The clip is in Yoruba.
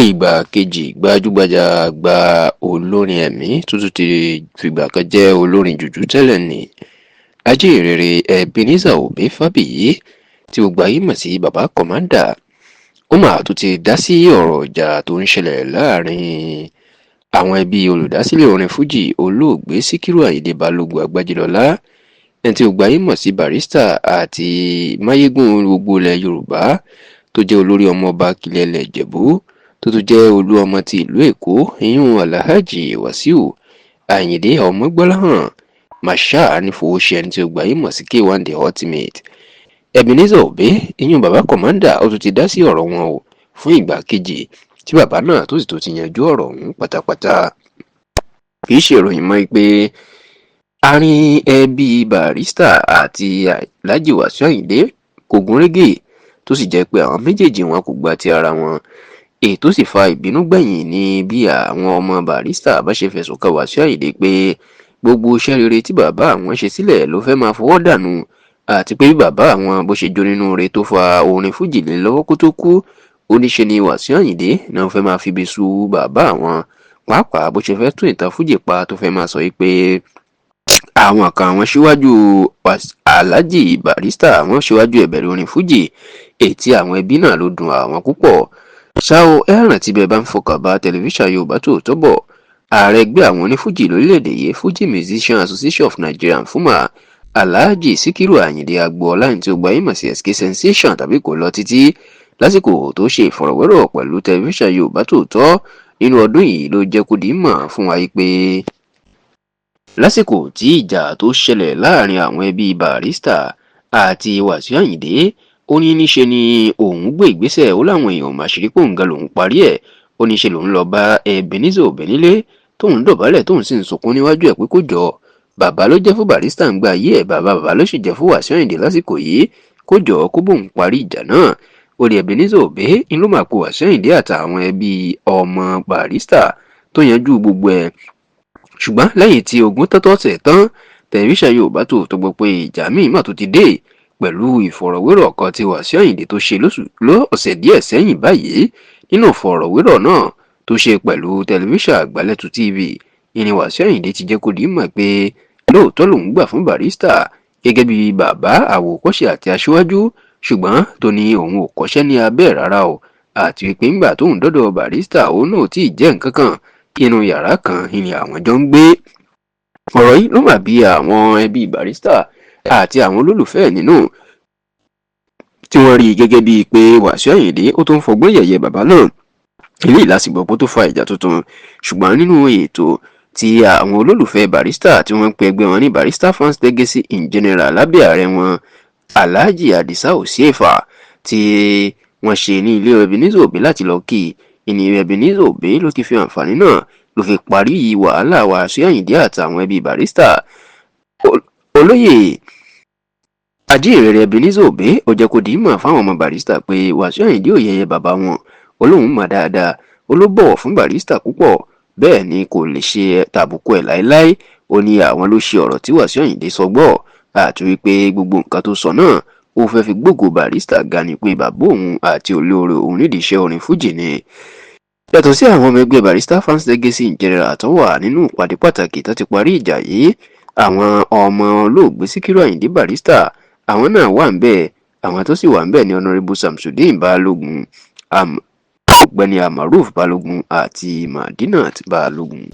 Fún ìgbà kejì, gbajúgbajà àgbà olórin ẹ̀mí tó tún ti fìgbà kan jẹ́ olórin jùjú tẹ́lẹ̀ ní ajíhìnrere Ebenezer Obey Fábíyì, tí gbogbo ayé mọ̀ sí Baba Commander, ó mà tún ti dá sí ọ̀rọ̀ ìjà tó ń ṣẹlẹ̀ láàrin àwọn ẹbí olùdásílẹ̀ orin Fuji, Olóògbé Síkírù Àyìndé Balógun Agbájélọlá, ẹni tí gbogbo ayé mọ̀ sí Barrister àti Máyégún gbogbo ilẹ̀ Yorùbá, tó jẹ́ olórí ọmọọba Akílẹ̀ ilẹ̀ Ìjẹ̀bú, tó tún jẹ́ olú ọmọ ti ìlú Èkó, ìyún Alhaji Wàsíù Àyìndé Ọmọgbọ́láhàn Marshal Nífowóṣe, ẹni tí gbogbo ayé mọ̀ sí K1 The Ultimate. Ebenezer Obey, ìyún Baba Commander, ó tún ti dá sí ọ̀rọ̀ wọn o fún ìgbà kejì, tí bàbá náà tó sì tó ti yanjú ọ̀rọ̀ ọ̀hún pátápátá. Kì í ṣe ìròyìn mọ́ pé àárín ẹbí Barrister àti Alhaji Wàsíù Àyìndé kò gún régé, tó sì jẹ́ pé àwọn méjèèjì wọn kò gba ti ara wọn. Èyí tó sì fa ìbínú gbẹ̀yìn ní bí àwọn ọmọ Barrister bá ṣe fẹ̀sùn kan Wàsíù Àyìndé pé gbogbo iṣẹ́ rere tí bàbá àwọn ṣe sílẹ̀ ló fẹ́ máa fọwọ́ dànù, àti pé bí bàbá àwọn bó ṣe jó nínú rẹ̀ tó fa orin fújì lé lọ́wọ́ kó tó kú, ó ní ṣe ni Wàsíù Àyìndé náà fẹ́ máa fibi sú bàbá àwọn, pàápàá bó ṣe fẹ́ tún ìtàn fújì pa, tó fẹ́ máa sọ pé àwọn kan àwọn síwájú Alhaji Barrister, àwọn síwájú ẹ̀bẹ̀rẹ̀ orin fújì, èyí tí àwọn ẹbí náà ló dùn àwọn púpọ̀. Ṣá o, ẹ rántí bẹ́ẹ̀ bá ń fọkàn bá tẹlifíṣàn Yorùbá Tòótọ́ bọ̀, ààrẹ ẹgbẹ́ àwọn onífújì lórílẹ̀‐èdè yìí, Fuji Musicians Association of Nigeria, FUMA, Alhaji Sikiru Ayinde Agboola, tí ó gbayé mọ̀ sí SK Sensation tàbí kò lọ títí, lásìkò tó ṣe ìfọ̀rọ̀wérọ̀ pẹ̀lú tẹlifíṣàn Yorùbá Tòótọ́ nínú ọdún yìí, ló jẹ́ kó di mọ̀ fún wa pé lásìkò tí ìjà tó ṣẹlẹ̀ láàrin àwọn ẹbí Barrister àti Wàsíù Àyìndé, ó ní níṣe ni òun gbé ìgbésẹ̀. Ó láwọn èèyàn màṣírí pòun gan lòun parí ẹ̀. Ó ní ṣe lòun lọ bá Ebenezer Obey nílé, tóun dọ̀bálẹ̀, tóun sì ń sunkún níwájú ẹ̀ pé kó jọ, bàbá ló jẹ́ fún Barrister ń gba ayé ẹ̀, bàbá bàbá ló sì jẹ́ fún Wàsíù Àyìndé lásìkò yìí, kó jọ kó bóun parí ìjà náà. Ó ní Ebenezer Obey ń ló máa kó Wàsíù Àyìndé àtàwọn ẹbí ọmọ Barrister tó yanjú gbogbo ẹ̀. Ṣùgbọ́n lẹ́yìn tí ogun tọ́tọ́ tẹ̀ tán, tẹlifíṣàn Yorùbá Tòótọ́ gbọ́ pé ìjà míì mà tó ti dé pẹ̀lú ìfọ̀rọ̀wérọ̀ kan tí Wàsíù Àyìndé tó ṣe lọ́sẹ̀ díẹ̀ sẹ́yìn báyìí. Nínú ìfọ̀rọ̀wérọ̀ náà tó ṣe pẹ̀lú tẹlifíṣàn Àgbàlẹ̀tù TV, ìní Wàsíù Àyìndé ti jẹ́ kó di mọ̀ pé lóòótọ́ lòun gbà fún Barrister gẹ́gẹ́ bí bàbá àwòkọ́ṣe àti aṣíwájú, ṣùgbọ́n tó ní òun ò kọ́ṣẹ́ ní abẹ́ rárá o, àti wípé ńgbà tóun dọ́dọ̀ Barrister, òun náà ò tí ì jẹ́ nǹkan kan, inú yàrá kan ni àwọn jọ ń gbé. Ọ̀rọ̀ yìí ló mà bí àwọn ẹbí Barrister àti àwọn olólùfẹ́ ẹ̀ nínú, tí wọ́n rí i gẹ́gẹ́ bíi pé Wàsíù Àyìndé ó tó ń fọgbọ́n yẹ̀yẹ́ bàbá náà. Eléyìí lásìgbò pé tó fa ìjà tuntun. Ṣùgbọ́n nínú ètò tí àwọn olólùfẹ́ Barrister tí wọ́n ń pe ẹgbẹ́ wọn ní Barrister Fans Legacy in General lábẹ́ ààrẹ wọn, Alhaji Adisa Osiefa, tí wọ́n ṣe ní ilé Ebenezer Obey láti lọ kí ìní Ebenezer Obey, ló ti fi àǹfààní náà ló fi parí wàhálà Wàsíù Àyìndé àtàwọn ẹbí Barrister. Olóyè ajíhìnrere Ebenezer Obey ó jẹ́ kó di mọ̀ fáwọn ọmọ Barrister pé Wàsíù Àyìndé ò yẹ̀yẹ́ bàbá wọn. Ó lóun mọ̀ dáadáa, ó ló bọ̀wọ̀ fún Barrister púpọ̀, bẹ́ẹ̀ ni kò lè ṣe tàbùkù ẹ̀ láéláé. Ó ní àwọn ló ṣe ọ̀rọ̀ tí Wàsíù Àyìndé sọ gbọ́, àti wípé gbogbo nǹkan tó sọ náà, ó fẹ́ fi gbógo Barrister ga ni, pé bàbá òun àti olóore òun nídìí iṣẹ́ orin fújì ni. Yàtọ̀ sí àwọn ọmọ ẹgbẹ́ Barrister Fans Legacy in General tó wà nínú ìpàdé pàtàkì tó ti parí ìjà yìí, àwọn ọmọ olóògbé Síkírù Àyìndé Barrister, àwọn náà wà ń bẹ̀. Àwọn tó sì wà ń bẹ̀ ní Honourable Samsudeen Balógun, Ọ̀gbẹ́ni Amaruf Balógun àti Madinat Balógun.